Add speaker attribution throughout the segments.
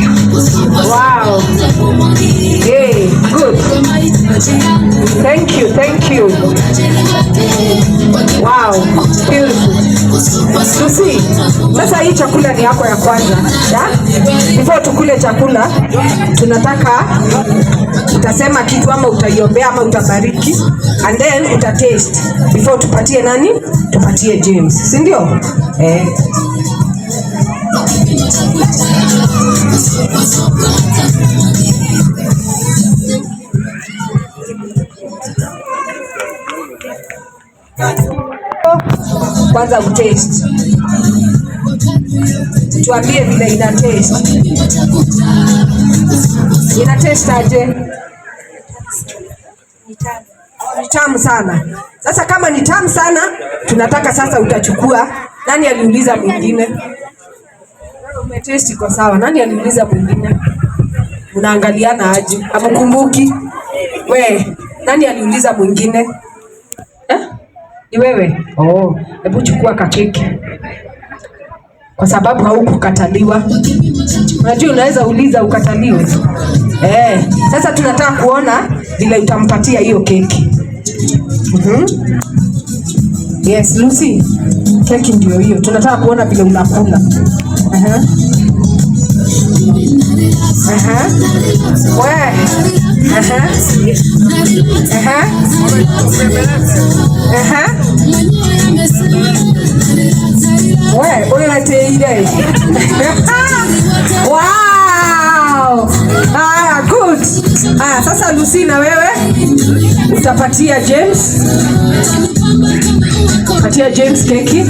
Speaker 1: Wow. Hey, good. Thank you, thank you. Wow, beautiful. Susi, sasa hii chakula ni yako ya kwanza. Ya? Before tukule chakula, tunataka utasema kitu ama utaiombea ama utabariki and then utataste before tupatie nani? Tupatie James, si ndio? Eh. Kwanza utaste. Tuambie vile ina taste. Ina taste aje? Ni tamu sana. Sasa kama ni tamu sana, tunataka sasa utachukua. Nani aliuliza mwingine? Umetest iko sawa. Nani aliuliza mwingine? Unaangaliana aje? Hamkumbuki? We, nani aliuliza mwingine? Eh? Ni wewe? Oh, hebu chukua kakeki. Kwa sababu haukukataliwa. Unajua unaweza uliza ukataliwe. Eh, sasa tunataka kuona vile utampatia hiyo keki. Yes, Lucy. Keki ndio hiyo. Tunataka kuona vile unakula. Aha. Aha. We. Aha. Aha. Aha. We, uleteire. Wow. Ah, good. Ah, sasa Lucy na wewe utapatia James. Patia James keki.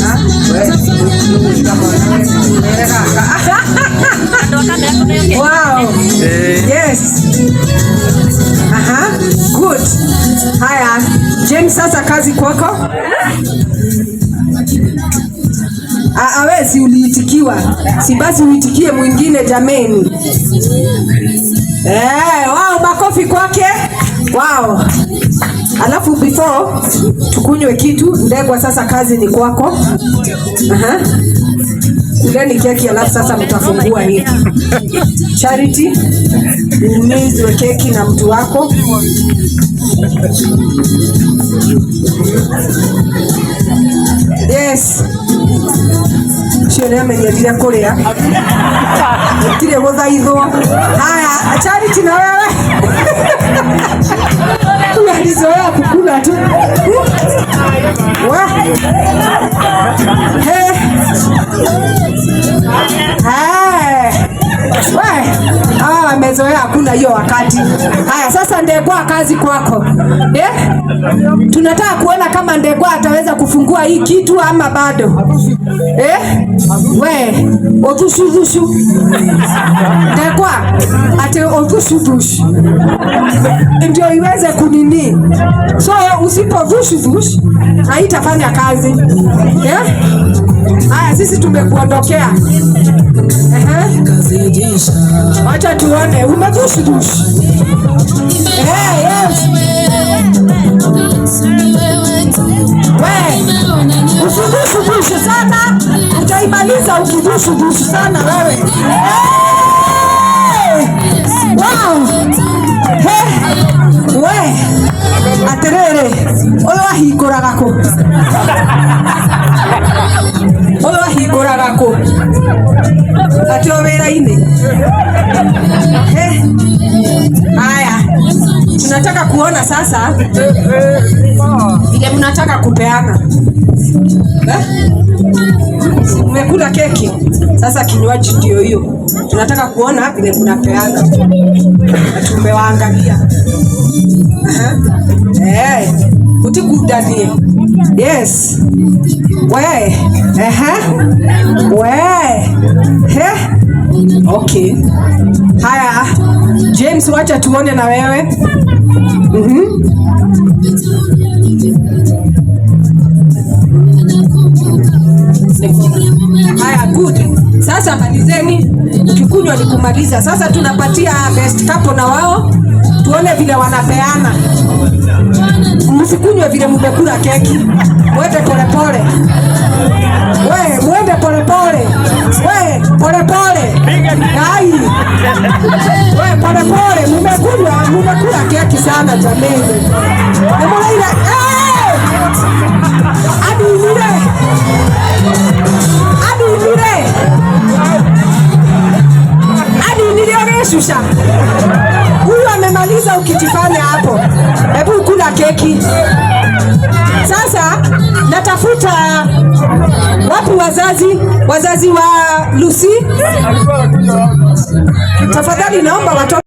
Speaker 1: Ah, we. Wow. Yes. Aha. Good. Haya, James, sasa kazi kwako. Ah, we si uliitikiwa. Si basi uitikie mwingine jameni. Eh, wow, makofi kwake. Wow. Alafu before tukunywe kitu, Ndegwa, sasa kazi ni kwako. Aha. Kuleni keki alafu sasa mtafungua hii. Charity, umizwe keki na mtu wako. Yes. Cio nĩ amenyerire kũrĩa. Gũtirĩ gũthaithwo. Haya, Charity na wewe. Alizoea kukula tu. Wa. He. Hey. We. Ah, amezoea hakuna hiyo wakati. Haya, sasa Ndegwa, kazi kwako. Eh? Tunataka kuona kama Ndegwa ataweza kufungua hii kitu ama bado. Eh? We, otushudushu. Ndegwa, ate otushudushu. Ndio iweze kunini. So usipovushudush haitafanya kazi. Eh? Haya, sisi tumekuondokea. Ehe. Wacha tuone umevushudush. Eh, yes. We, usidushu sana, utaimaliza ukidushu sana wewe. Hey! Wow. Hey. We, atiriri, uyu ahingũraga kũ? Uyu ahingũraga kũ? Atĩ o wĩra-inĩ? Hey. Haya, tunataka kuona sasa vile mnataka kupeana. Eh? Si mmekula keki? Sasa kinywaji ndio hiyo. Tunataka kuona vile mnapeana. Na tumewaangalia. Aha. Eh, utikudanie. Yes. We. Aha. We. He. Okay. Haya. James, wacha tuone na wewe. Haya, good. Sasa malizeni, ukikunywa ni kumaliza. Sasa tunapatia best couple na wao tuone vile wanapeana. Msikunywe vile mmekula keki, mwende polepole. We, Haki sana jameni. Nemulaira. Hey! Adinire. Adinire. Adinire ogeshusha. Huyu amemaliza ukijifanya hapo. Hebu kula keki. Sasa natafuta wapi wazazi, wazazi wa Lucy? Tafadhali naomba watoto.